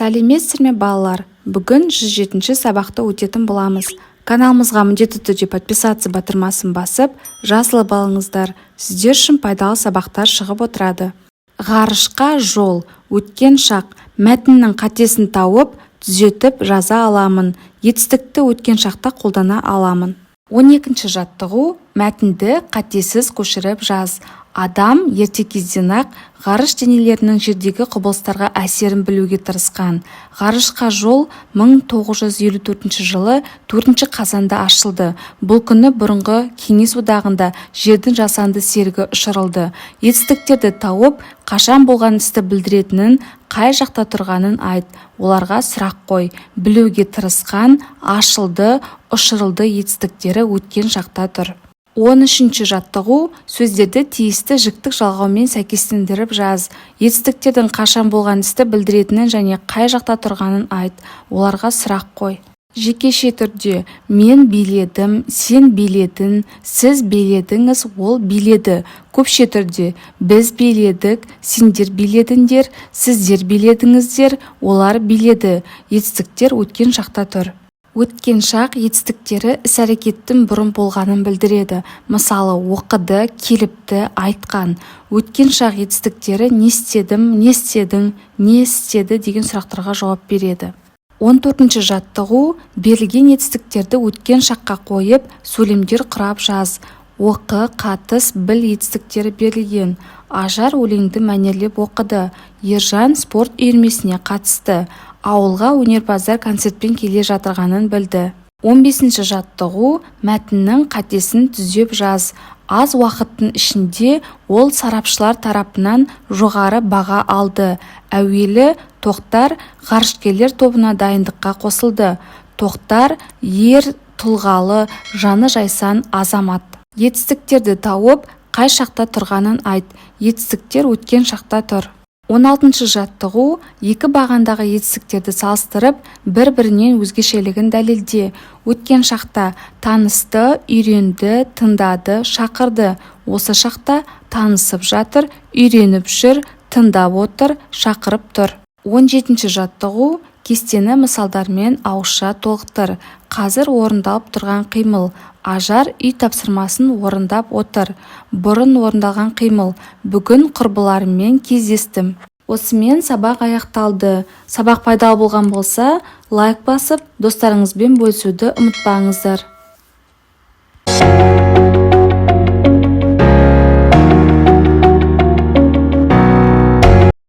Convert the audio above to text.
Сәлеметсіздер ме, балалар! Бүгін 107 сабақты өтетін боламыз. Каналымызға міндетті түрде «Подписаться» батырмасын басып, жазылып алыңыздар. Сіздер үшін пайдалы сабақтар шығып отырады. Ғарышқа жол. Өткен шақ. Мәтіннің қатесін тауып, түзетіп жаза аламын. Етістікті өткен шақта қолдана аламын. 12 жаттығу. Мәтінді қатесіз көшіріп жаз. Адам ерте кезден-ақ ғарыш денелерінің жердегі құбылыстарға әсерін білуге тырысқан. Ғарышқа жол 1954 жылы 4 қазанда ашылды. Бұл күні бұрынғы Кеңес Одағында Жердің жасанды серігі ұшырылды. Етістіктерді тауып, қашан болған істі білдіретінін, қай жақта тұрғанын айт, оларға сұрақ қой. Білуге тырысқан, ашылды, ұшырылды етістіктері өткен шақта тұр. 13 жаттығу. Сөздерді тиісті жіктік жалғаумен сәйкестендіріп жаз. Етістіктердің қашан болған істі білдіретінін және қай жақта тұрғанын айт, оларға сұрақ қой. Жекеше түрде: мен биледім, сен биледің, сіз биледіңіз, ол биледі. Көпше түрде: біз биледік, сендер биледіңдер, сіздер биледіңіздер, олар биледі. Етістіктер өткен шақта тұр. Өткен шақ етістіктері іс-әрекеттің бұрын болғанын білдіреді. Мысалы, оқыды, келіпті, айтқан. Өткен шақ етістіктері не істедім, не істедің, не істеді деген сұрақтарға жауап береді. 14 жаттығу. Берілген етістіктерді өткен шаққа қойып, сөйлемдер құрап жаз. Оқы, қатыс, біл етістіктері берілген. Ажар өлеңді мәнерлеп оқыды. Ержан спорт үйірмесіне қатысты. Ауылға өнерпаздар концертпен келе жатырғанын білді. 15 жаттығу. Мәтіннің қатесін түзеп жаз. Аз уақыттың ішінде ол сарапшылар тарапынан жоғары баға алды. Әуелі Тоқтар ғарышкерлер тобына дайындыққа қосылды. Тоқтар ер тұлғалы, жаны жайсаң азамат. Етістіктерді тауып, қай шақта тұрғанын айт. Етістіктер өткен шақта тұр. 16 жаттығу. Екі бағандағы етістіктерді салыстырып, бір-бірінен өзгешелігін дәлелде. Өткен шақта: танысты, үйренді, тыңдады, шақырды. Осы шақта: танысып жатыр, үйреніп жүр, тыңдап отыр, шақырып тұр. 17 жаттығу. Кестені мысалдармен ауызша толықтыр. Қазір орындалып тұрған қимыл: Ажар үй тапсырмасын орындап отыр. Бұрын орындалған қимыл: бүгін құрбыларыммен кездестім. Осымен сабақ аяқталды. Сабақ пайдалы болған болса, лайк басып, достарыңызбен бөлісуді ұмытпаңыздар.